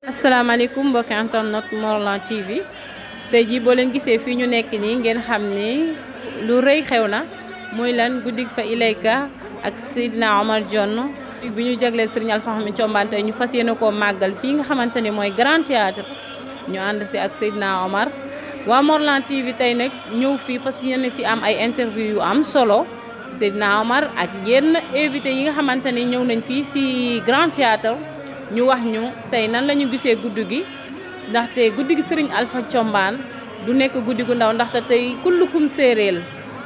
asalaamaaleykum mbokki internet Morolan TV tey jii boo leen gisee fii ñu nekk nii ngeen xam ni lu rëy xew na muy lan guddig fa ilayka ak Seydina Omar Dione bi ñu jagleel Serigne Alpha Ahmed Thiombane tey ñu fas yéene koo màggal fii nga xamante ni mooy Grand Théâtre ñu ànd si ak Seydina Omar waa Morolan TV tey nag ñëw fii fas yéene si am ay interview yu am solo Seydina Omar ak yenn invité yi nga xamante ni ñëw nañ fii si Grand Théâtre ñu wax ñu tey nan la ñu gisee guddi gi ndaxte guddi gi Serigne Alpha Thiombane du nekk guddi gu ndaw ndaxte tey kullukum séeréel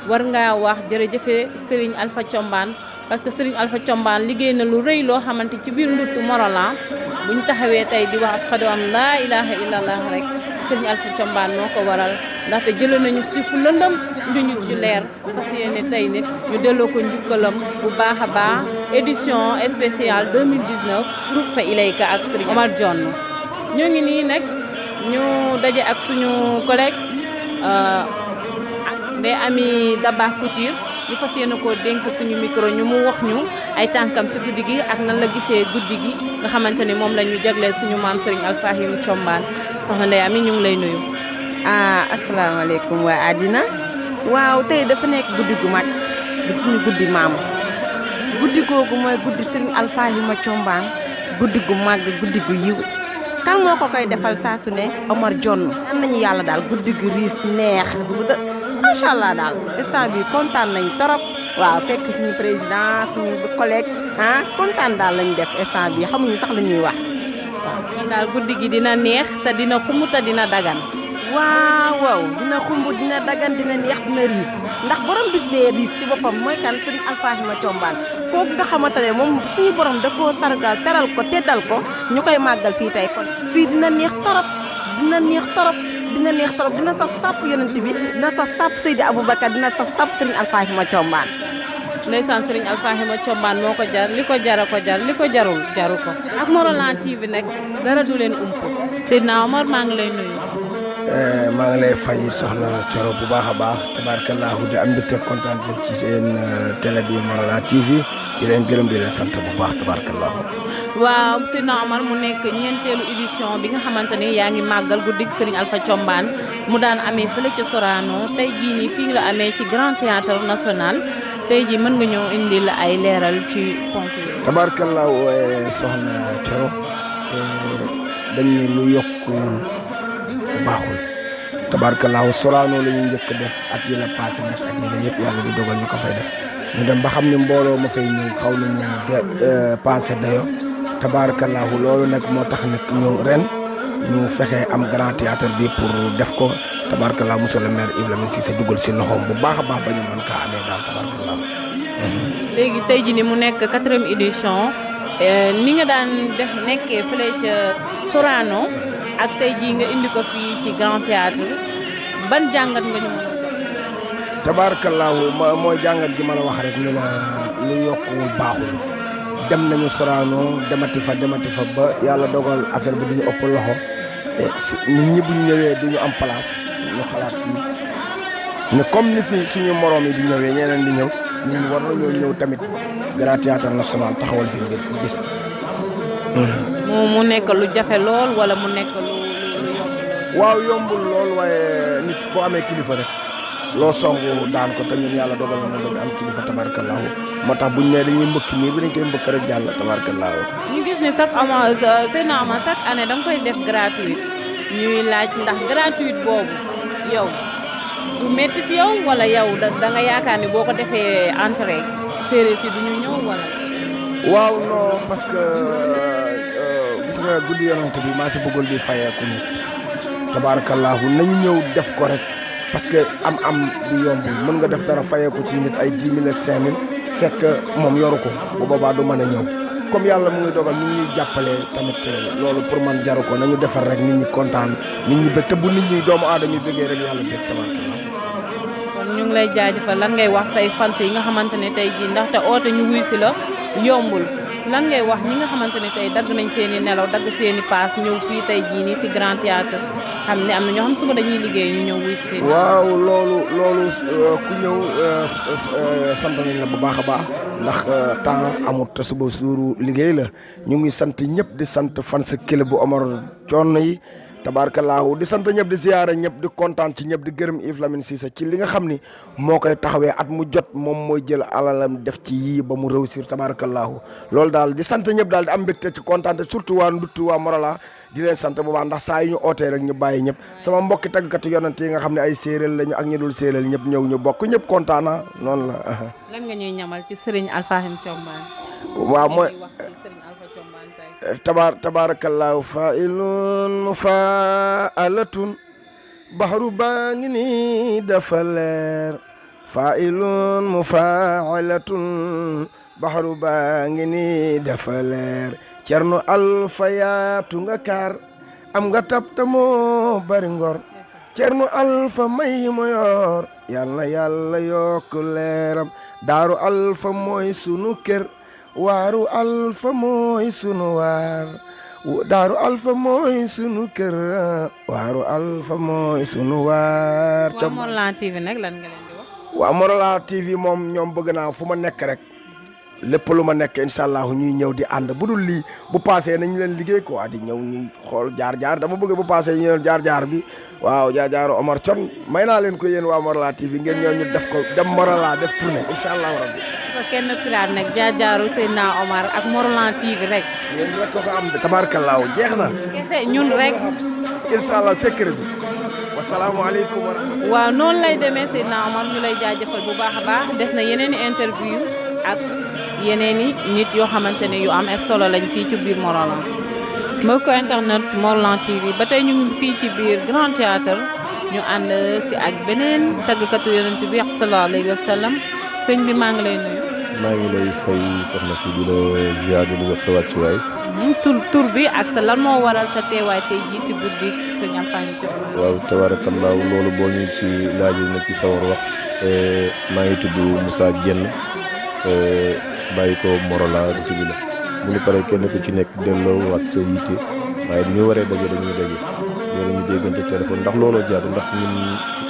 war ngaa wax jërëjëfe Serigne Alpha Thiombane parce que Serigne Alpha Thiombane liggéey na lu rëy loo xamante ci biir nduttu Morolan bu ñu taxawee tey di wax ashadu an laa ilaha illallah rek Serigne Alpha Thiombane moo ko waral ndaxte jëlee nañu ci fu lëndëm indi ñu ci leer fas yéene tey nit ñu delloo ko njukkalam bu baax a baax édition spéciale 2019 groupe fa ilayka ak Serigne Omar Dione ñoo ngi nii nag ñu daje ak suñu collègue Ndeye Amy Dabakh Couture ñu fas yéene koo dénk suñu micro ñu mu wax ñu ay tànkam si guddi gi ak nan la gisee guddi gi nga xamante ni moom la ñu jagleel suñu maam Serigne Alpha Ahmed Thiombane soxna Ndeye Amy ñu ngi lay nuyu. asalaamaaleykum waa àddina waaw tey dafa nekk guddi gu mag di suñu guddi maam guddi googu mooy guddi Serigne Alpha Ahmed Thiombane guddi gu mag guddi gu yiw kan moo ko koy defal saa su ne Omar Dione am nañu yàlla daal guddi gu riis neex macha allah daal instant bi kontaan nañ torop waaw fekk suñu président suñu collègue kontaan daal lañu def instant bi xamuñu sax la ñuy wax waaw. kon daal guddi gi dina neex te dina xumb te dina dagan. waaw dina xumb dina dagan dina neex dina riis ndax borom bis bee riis ci boppam mooy kan Serigne Alpha Ahmed Thiombane kooku nga xamante ne moom suñu borom da koo sargal teral ko teddal ko ñu koy màggal fii tey kon fii dina neex torop dina neex torop dina neex torop dina saf sàpp yonent bi dina saf sàpp Seydi Aboubacar dina saf sàpp Serigne Alpha Ahmed Thiombane. ndeysaan Serigne Alpha Ahmed Thiombane moo ko jar li ko jara ko jar li ko jarul jaru ko ak Morolan TV nag dara du leen ump Seydina Omar maa ngi lay nuyu. maa ngi lay fay soxna Coro bu baax a baax tabaarkallaahu di am mbégte kontaan ci seen télé bi Morolan TV di leen gërëm di leen sant bu baax tabaarkallaahu. waaw Seydina Omar mu nekk ñeenteelu édition bi nga xamante ni yaa ngi màggal guddig Serigne Alpha Thiombane mu daan amee fële ca Sorano tey jii nii fii la amee ci Grand Théâtre National tey jii mën nga ñëw indi la ay leeral ci ponk yi. tabaarkallaahu soxna Coro dañ ne lu yokkul baaxul tabaarkallaahu Sorano la ñu njëkk def at yi la passé nag at yi la yëpp yàlla di dogal ñu ko fay def ñu dem ba xam ne mbooloo ma fay ñëw xaw nañu passé dayo tabaarkallaahu loolu nag moo tax nag ñu ren ñu fexe am Grand Théâtre bi pour def ko tabaarkallaahu monsieur le maire Ibrahima Cissé dugal si loxoom bu baax a baax ba ñu mën kaa amee daal tabaarkallaahu. léegi tey jii ni mu nekk 4e édition ni nga daan def nekkee fële ca Sorano ak tey jii nga indi ko fii ci Grand Théâtre ban jàngat nga ñu mën a jox. tabaarkallaahu mooy jàngat gi ma la wax rek ñu la lu yokkuwul baaxul dem nañu Sorano demati fa ba yàlla dogal affaire bi duñu ëpp loxo nit ñi buñ ñëwee duñu am place ñu xalaat fii ne comme ni fii suñu moroom yi di ñëwee ñeneen di ñëw ñun war nañoo ñëw tamit Grand Théâtre National taxawal fi mbir bis bi. mu nekk lu jafe lool wala mu nekk lu yomb. waaw yombul lool waaye nit boo amee kilifa rek loo songu daan ko te ñun yàlla dogal na dañu am kilifa tabaarkallaahu moo tax buñ nee dañuy mbëkk nii bi dañ koy mbëkk rek jàll tabaarkallaahu. ñu gis ne chaque année da nga koy def gratuite ñuy laaj ndax gratuite boobu yow du métti si yow wala yow da nga yaakaar ni boo ko defee entrée séeréer si du ñu ñëw wala. waaw non parce que gis nga guddi yonent bi maa si bëggul di fayeeku nit tabaarkallaahu nañu ñëw def ko rek parce que am du yomb mën nga def dara fayeeku ci nit ay 10 000 ak 5 000 fekk moom yoru ko bu boobaa du mën a ñëw comme yàlla mu ngi dogal nit ñuy jàppale tamit loolu pour man jaru ko nañu defar rek nit ñi kontaan nit ñi bëgg te bu nit ñi doomu aadama yi bëggee rek yàlla bëgg tabaarkallaahu. kon ñu ngi lay jaajëfal lan ngay wax say fans yi nga xamante ne tey jii ndaxte oote ñu wuy si la yombul lan ngay wax ñi nga xamante ne tey dagg nañ seen i nelaw dagg seen i paas ñëw fii tey jii nii si Grand Théâtre xam ne am na ñoo xam suba dañuy liggéey ñu ñëw wuy si. waaw loolu ku ñëw sant nañ la bu baax a baax ndax temps amut te suba suuru liggéey la ñu ngi sant ñëpp di sant fan sa kële bu Omar Dione yi tabaarkalaahu di sant ñëpp di ziyaara ñëpp di kontaan ci ñëpp di gërëm Yves Lamine Cissé ci li nga xam ni moo koy taxawee at mu jot moom mooy jël alalam def ci yii ba mu réussir tabaarkalaahu loolu daal di sant ñëpp daal di am mbégte ci kontaan surtout waa Nduttu waa Morola di leen sant bu baax ndax saa yu ñu ootee rek ñu bàyyi ñëpp sama mbokki tàggkatu yonent yi nga xam ne ay séeréer lañu ak ñu dul séeréer ñëpp ñëw ñu bokk ñëpp kontaan na noonu la. lan nga ñuy ñamal ci Serigne Alfahim Thiombane. waaw mooy tabaarakallaahu fa'ilun mufa'alatun baxru baa ngi nii dafa leer fa'ilun mufa'alatun baxru baa ngi nii dafa leer Cerno Alfa yaatu nga kaar am nga tabta moo bari ngor Cerno Alfa may mo yor yàlla yàlla yokk leeram Daaru Alfa mooy sunu kër waaru Alfa mooy sunu waar Daaru Alfa mooy sunu kër waaru Alfa mooy sunu waar. waa Morolan TV nag lan nga leen di wax. waa Morolan TV moom ñoom bëgg naa fu ma nekk rek lépp lu ma nekk incha allah ñuy ñëw di ànd bu dul lii bu paasee nañ leen liggéey quoi di ñëw ñuy xool jaar-jaar dama bëgg bu paasee ñu leen jaar-jaar bi waaw jaar-jaaru Omar Dione may naa leen ko yéen waa Morolan TV ngeen ñëw ñu def ko dem Morolan def tournée incha allah rabbi. dafa kenn piraat nag jaar-jaaru Seydina Omar ak Morolan TV rek. yéen rek ko am de tabaarkallaahu jeex na. kese ñun rek. incha allah secret bi. wasalaamaaleykum wa rahmatulah. waaw noonu lay demee Seydina Omar ñu lay jaajëfal bu baax a baax des na yeneen i interview ak yeneen i nit yoo xamante ne yu am solo lañ fii ci biir Morolan. mbokk internet Morolan TV ba tey ñu ngi fii ci biir Grand Théâtre ñu ànd si ak beneen tàggkatu yonent bi sallallahu alayhi wa sallam sëñ bi maa ngi lay nuyu. maa ngi lay fay soxna si di la ziar di la jox sa wàccuwaay. tur bi ak sa lan moo waral sa teewaay tey jii si guddi sëñ Alfahim Thiombane. waaw tabaarakallaahu loolu boo ñu ci laajee na ci sawar wax maa ngi tudd Moussa Dieng bàyyi ko Morolan ci bi la bu ñu paree kenn ku ci nekk delloo ak sa yitte waaye bu ñu waree daje dañuy daje ñoo ñu déggante téléphone ndax looloo jaadu ndax ñun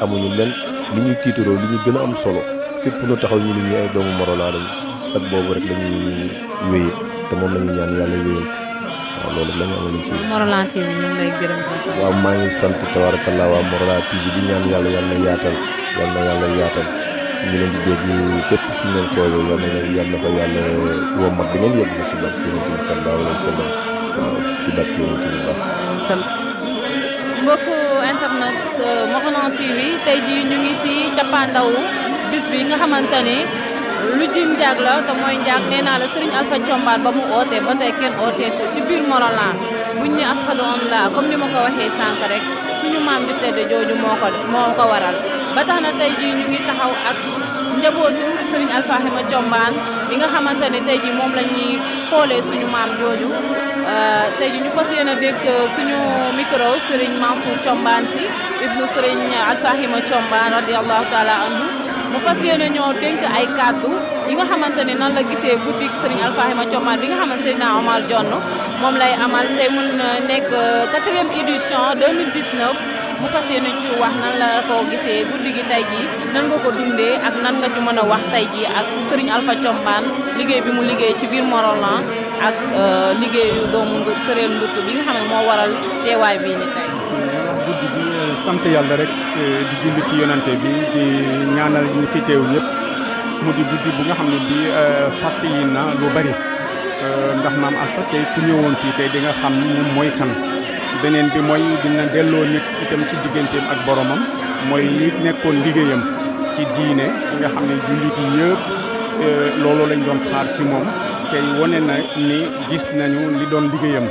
amuñu len li ñuy tiitaroo li ñu gën a am solo fépp fu ñu taxaw ñu ni ñu ay doomu Morolan lañu sag boobu rek lañuy wéyee te moom la ñuy ñaan yàlla wéyal waaw loolu la ñu amoon ci Morolan TV ñu ngi lay gërëm ko sax. waaw maa ngi sant tabaarakallaa waa Morolan TV di ñaan yàlla yaatal ñu leen di dégg fépp fu ñu leen foogee yàlla fa yàlla wommat bi ngeen yegg ci barke Yonent bi sallallahu alayhi wa sallam waaw ci barke Yonent bi baax. mbokku internet Morolan TV tey jii ñu ngi si cappaandawu bis bi nga xamante ni lu jëm njaag la te mooy njaag nee naa la Serigne Alpha Thiombane ba mu ootee ba tey kenn ootee ko ci biir Morolan buñ ne ashhadu an la comme ni ma ko waxee sànq rek suñu maam ju tedd jooju moo ko waral ba tax na tey jii ñu ngi taxaw ak njabootu Serigne Alfahim Thiombane bi nga xamante ne tey jii moom la ñuy xoolee suñu maam jooju tey jii ñu fas yéene dégg suñu micro Serigne Mansour Thiombane si ibnu Serigne Alfahim Thiombane radiyallahu taala anhu mu fas yéene ñoo dénk ay kàddu yi nga xamante ne nan la gisee guddik Serigne Alfahim Thiombane bi nga xamante Seydina Omar Dione moom lay amal tey mun nekk 4e édition 2019 mu fas yéene ci wax nan la ko gisee guddi gi tey jii nan nga ko dundee ak nan nga ci mën a wax tey jii ak si Serigne Alpha Thiombane liggéey bi mu liggéey ci biir Morolan ak liggéeyu doomu Sëreel Nduttu bi nga xam ne moo waral teewaay bii ni tey. guddi bi sant yàlla rek di julli ci yonante bi di ñaanal ñi fi teew ñëpp mu di guddi bu nga xam ne bii fàttali na lu bari ndax maam Alpha tey ku ñëwoon fii tey di nga xam moom mooy kan. beneen bi mooy dina delloo nit itam ci digganteem ak boromam mooy li nekkoon liggéeyam ci diine nga xam ne jullit yi yëpp loolu lañ doon xaar ci moom tey wane na ni gis nañu li doon liggéeyam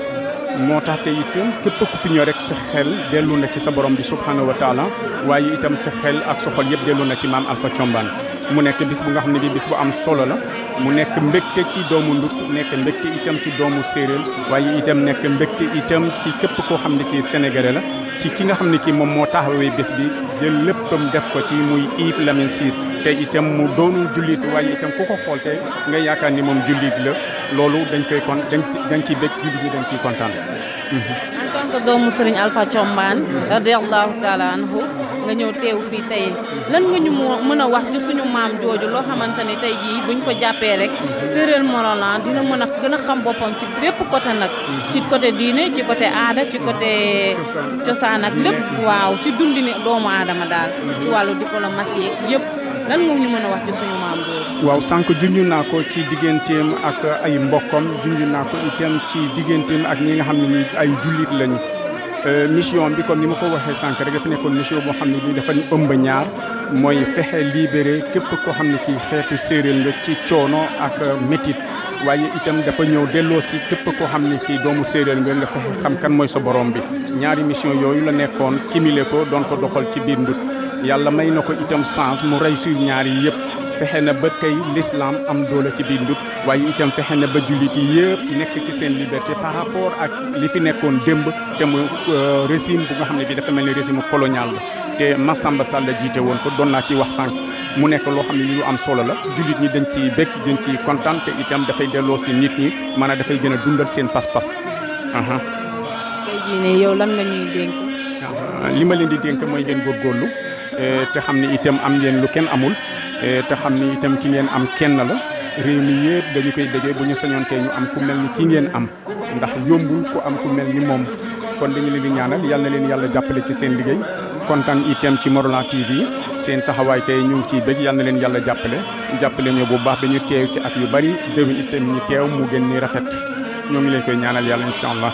moo tax te itam képp ku fi ñëw rek sa xel dellu na ci sa borom bi subhanahu wa taala waaye itam sa xel ak sa xol yëpp dellu na ci maam Alpha Thiombane mu nekk bis bu nga xam ne bi bis bu am solo la mu nekk mbégte ci doomu Ndut nekk mbégte itam ci doomu séeréer waaye itam nekk mbégte itam ci képp koo xam ne kii sénégalais la ci ki nga xam ne kii moom moo taxawee bés bi jël léppam def ko ci muy Yves Lamine Ciss te itam mu doonul jullit waaye itam ku ko xool te nga yaakaar ni moom jullit la loolu dañ koy dañ ciy bég jullit ñi dañ ciy kontaan. en tant que doomu Serigne Alpha Thiombane radiallahu taala anhu nga ñëw teew fii tey lan nga ñu mën a wax ci suñu maam jooju loo xamante ni tey jii buñ ko jàppee rek séeréer Morolan dina mën a gën a xam boppam ci bépp côté nag ci côté diine ci côté aada ci côté cosaan ak lépp waaw ci dundini doomu aadama daal ci wàllu diplomatie yëpp lan nga ñu mën a wax ci suñu maam jooju. waaw sànq junj naa ko ci digganteem ak ay mbokkam junj naa ko itam ci digganteem ak ñi nga xam ne ni ay jullit lañu. mission bi comme ni ma ko waxee sànq rek dafa nekkoon mission boo xam ne bii dafa ëmb ñaar mooy fexe libéré képp koo xam ne kii xeetu séeréer nga ci coono ak métit waaye itam dafa ñëw delloo si képp koo xam ne kii doomu séeréer nga fexe xam kan mooy sa borom bi ñaari mission yooyu la nekkoon kimile ko doon ko doxal ci biir Ndut yàlla may na ko itam chance mu réussir ñaar yi yëpp fexe na ba tey l'islam am doole ci biir Ndut waaye itam fexe na ba jullit yi yëpp nekk ci seen liberté par rapport ak li fi nekkoon démb te mu régime bu nga xam ne bi dafa mel ni régime colonial la te Massamba Sall la jiite woon ko doon naa ci wax sànq mu nekk loo xam ne lu am solo la jullit ñi dañ ciy bëgg dañ ciy kontaan te itam dafay delloo si nit ñi maanaam dafay gën a dundal seen pas-pas. tey jii ne yow lan nga ñuy dénk. li ma leen di dénk mooy ngeen góorgóorlu te xam ne itam am ngeen lu kenn amul te xam ne itam ki ngeen am kenn la réew mi yëpp dañu koy déggee bu ñu sañoon tey ñu am ku mel ni ki ngeen am ndax yombul ku am ku mel ni moom kon dañu leen di ñaanal yal na leen yàlla jàppale ci seen liggéey kontaan itam ci Morolan TV seen taxawaay tey ñu ngi ciy bëgg yal na leen yàlla jàppale ñu bu baax dañu teew ci at yu bari déwén itam ñu teew mu gën ni rafet ñoo ngi leen koy ñaanal yàlla incha allah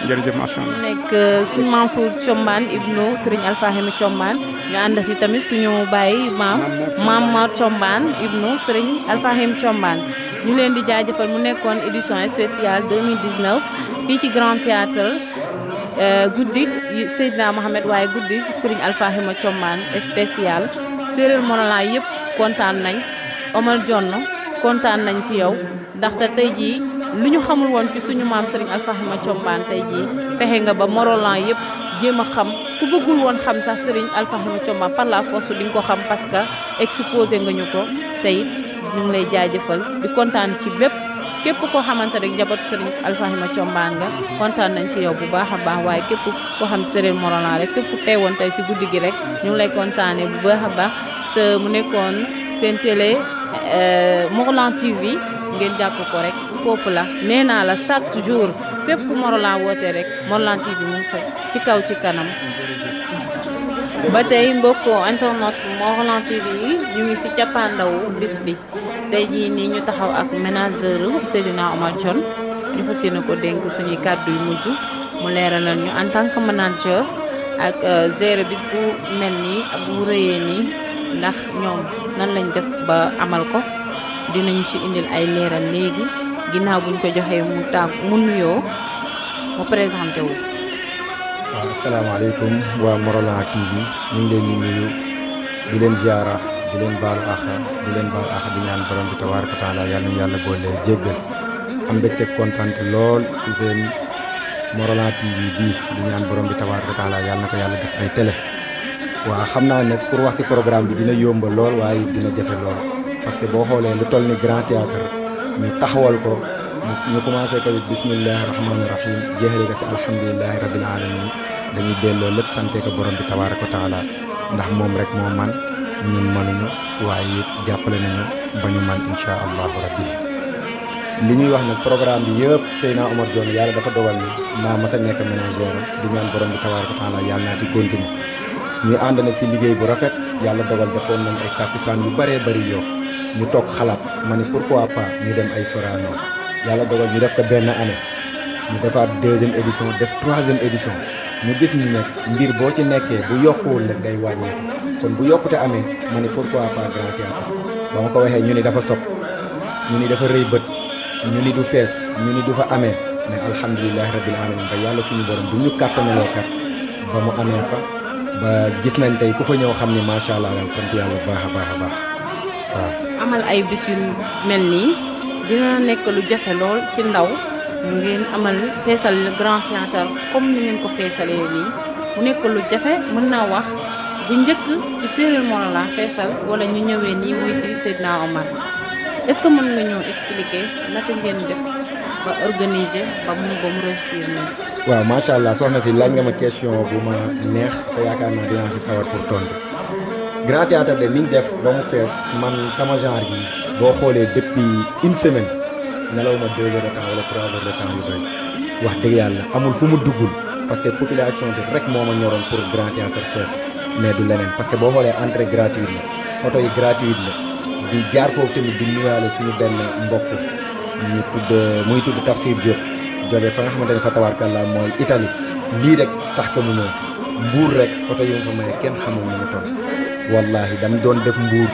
jërëjëf macha allah. nekk si Mansour Thiombane ibnu Serigne Alpha Thiombane ñu ànd si tamit suñu baay maam Mor Thiombane ibnu Serigne Alpha Thiombane ñu leen di jaajëfal mu nekkoon édition spéciale 2019 fii ci Grand Théâtre guddi Seydina Mohamed waaye guddi Serigne Alpha Thiombane spécial séeréer Morolan yëpp kontaan nañ Omar Jonn kontaan nañ ci yow ndaxte tey jii lu ñu xamul woon ci suñu maam Serigne Alpha Thiombane tey jii fexe nga ba Morolan yëpp jéem a xam ku bëggul woon xam sax Serigne Alpha Thiombane par la force di nga ko xam parce que exposé nga ñu ko tey ñu ngi lay jaajëfal di kontaan ci bépp képp koo xamante rek njabootu Serigne Alpha Thiombane nga kontaan nañ ci yow bu baax a baax waaye képp koo xam séeréer Morolan rek képp ku teewoon tey si guddi gi rek ñu ngi lay kontaane bu baax a baax te mu nekkoon seen télé Morolan TV ngeen jàpp ko rek foofu la nee naa la chaque jour fépp ku Morolan woote rek Morolan TV mu ngi fa ci kaw ci kanam ba tey mbokk internet Morolan TV yi ñu ngi si cappaandawu bis bi tey jii nii ñu taxaw ak ménageur Seydina Omar Dione ñu fas yéene ko dénk suñuy kàddu yu mujj mu leeralal ñu en tant que manager ak gérer bis bu mel nii bu rëyee nii ndax ñoom nan lañ def ba amal ko dinañ ci indil ay leeral léegi ginnaaw buñ ko joxee mu nuyoo mu présenté wu. waaw asalaamaaleykum waa Morolan TV ñu ngi leen di nuyu di leen ziara di leen baalu àq di ñaan borom bi tabaaraka taala yàlla na yàlla boole jéggal am mbégte kontaan lool ci seen Morolan TV bii di ñaan borom bi tabaaraka taala yàlla na ko yàlla def ay télé. waaw xam naa ne pour wax ci programme bi dina yomba lool waaye dina jafe lool parce que boo xoolee lu toll ni Grand Théâtre ñu taxawal ko ñu commencé ko bismillahi rahmaani rahim jeexale ko ci alhamdulilahi rabbil alamin dañuy delloo lépp sante ko borom bi tabaaraka taala ndax moom rek moo man ñun mënuñu waaye jàppale nañu ba ñu man insha allahu rabbi li ñuy wax nag programme bi yëpp Seydina Omar Dione yàlla dafa dogal ni maa mas a nekk ménagère di ñaan borom bi tabaaraka taala yàlla naa ci continuer ñuy ànd nag ci liggéey bu rafet yàlla dogal defoon nañ ay takkusaan yu bëree bëri Yoff ñu toog xalaat ma ni pourquoi pas ñu dem ay Sorano yàlla dogal ñu def ko benn année ñu defaat 2e édition def 3e édition ñu gis ñu nekk mbir boo ci nekkee bu yokkuwul nag day wàññeeku kon bu yokkute amee ma ni pourquoi pas Grand Théâtre ba ma ko waxee ñu ni dafa sob ñu ni dafa rëy bët ñu ni du fees ñu ni du fa amee mais alhamdulilah rabbil alamin ba yàlla suñu borom bu ñu kàttanaloo kat ba mu amee fa ba gis nañ tey ku fa ñëw xam ne macha allah daal sant yàlla bu baax a baax a baax waaw. amal ay bis yu mel nii dina nekk lu jafe lool ci ndaw ngeen amal feesal grand théâtre comme ni ngeen ko feesalee nii mu nekk lu jafe mën naa wax bu njëkk ci Séeréer Morolan la feesal wala ñu ñëwee nii wuy si Seydina Omar est-ce que mën nga ñoo expliquer naka ngeen def ba organiser ba mu réussir nañ. waaw macha allah soxna si laaj nga ma question bu ma neex te yaakaar naa dinaa si sawar pour tontu grand théâtre de niñ def ba mu fees man sama genre bi boo xoolee depuis une semaine nelaw ma 2 heures de temps wala 3 heures de temps yu doy wax dëgg yàlla amul fu mu duggul parce que population bi rek moo ma ñoroon pour grand théâtre fees mais du leneen parce que boo xoolee entrée gratuite la oto yi gratuite la di jaar foofu tamit di nuyuwaale suñu benn mbokk ñu muy tudd Tafsir Diop jóge fa nga xamante ne fa tabaarkalla mooy Italie lii rek tax ko mu ñëw mbuur rek oto yi nga fa maye kenn xamul nu mu toll wallahi dam doon def mbuur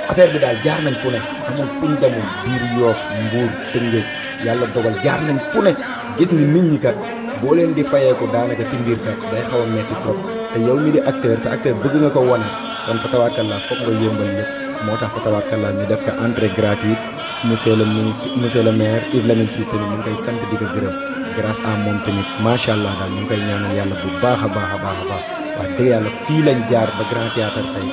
affaire bi daal jaar nañ fu ne amul fuñ demul biir Yoof mbuur Tëngéej yàlla dogal jaar nañ fu ne gis ni nit ñi kat boo leen di fayeeku daanaka si mbir kat day xaw a metti trop te yow mi di acteur sa acteur bëgg nga ko wane kon fa tabaarkalla foog nga yëmbal lépp moo tax fa tabaarkalla ñu def ko entrée gratuite monsieur le maire Yves Lamine Ciss tamit ñu ngi koy sant di ko gërëm grâce à moom tamit macha allah daal ñu ngi koy ñaanal yàlla bu baax a baax a baax a baax wax dëgg yàlla fii lañ jaar ba grand théâtre tey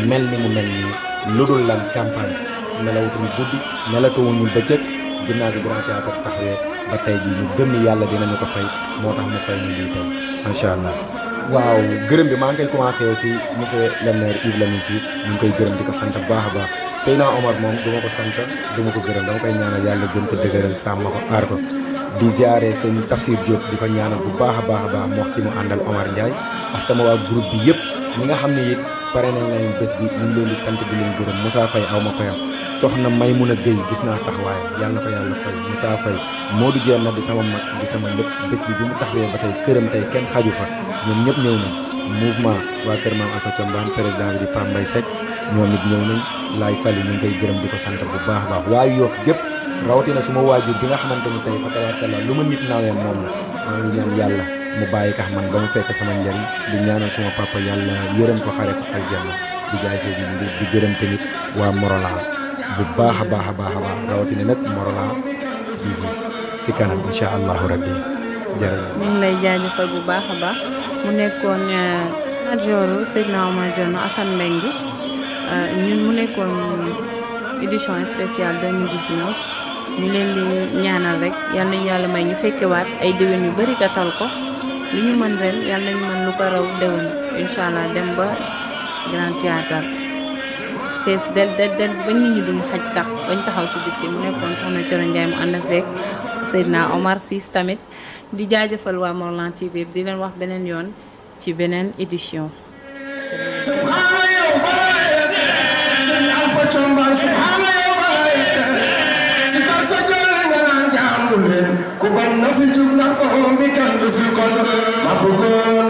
mel ni mu mel nii lu dul lan campagne nelawutuñu guddi nelatuwuñu bëccëg ginnaaw bi grand théâtre taxawee ba tey ji ñu gëm ni yàlla dinañu ko fay moo tax mu fay ñu lii tey macha allah. waaw gërëm bi maa ngi koy commencé si monsieur le maire Yves Lamine Ciss ñu ngi koy gërëm di ko sant bu baax a baax Seydina Omar moom du ma ko sant du ma ko gërëm dama koy ñaanal yàlla gën ko dëgëral sàmm ko aar ko di ziare seen Tafsir Diop di ko ñaanal bu baax a baax a baax moo ki mu àndal Omar Ndiaye ak sama waa groupe bi yëpp ñi nga xam ne it pare nañ leen bés bi ñu ngi leen di sant di leen gërëm Moussa Faye aw ma fayam soxna Maymuna Gueye gis naa taxawaay yàlla na ko yàlla fay Moussa Faye Modou Dieng na di sama mag di sama lépp bés bi mu taxawee ba tey këram tey kenn xaju fa ñoom ñëpp ñëw nañ mouvement waa kër Maam Alpha Thiombane président bi di Pam Mbaye Seck ñoom it ñëw nañ laay sali ñu ngi koy gërëm di ko sant bu baax a baax waaye Yoff gépp rawatina suma waajur bi nga xamante ni tey fa tabaarkalla lu ma nit nawee moom la maa ngi ñaan yàlla mu bàyyi kax man ba mu fekk sama njariñ di ñaanal suma papa yàlla yërëm ko xare ko aljanna di jaay see di gërëm tamit waa Morolan bu baax a baax a baax a baax rawatina nag Morolan TV si kanam incha allahu rabbi jërëjëf. ñu ngi lay jaajëfal bu baax a baax mu nekkoon adjoru Seydina Omar Dione Assane Mbengue ñun mu nekkoon édition spéciale 2019 ñu leen di ñaanal rek yal nañu yàlla may ñu fekkewaat ay déwén yu bari katal ko li ñu mën ren yal nañu mën lu ko raw déwén incha allah dem ba grand théâtre fees del ba nit ñi duñu xaj sax bañ taxaw si bitti mu nekkoon soxna Thioro Ndiaye mu ànd ak Seck Seydina Omar Ciss tamit di jaajëfal waa Morolan TV di leen wax beneen yoon ci beneen édition. ku bañ na fi jug ndax borom bi kenn du fi kon ma bëggoon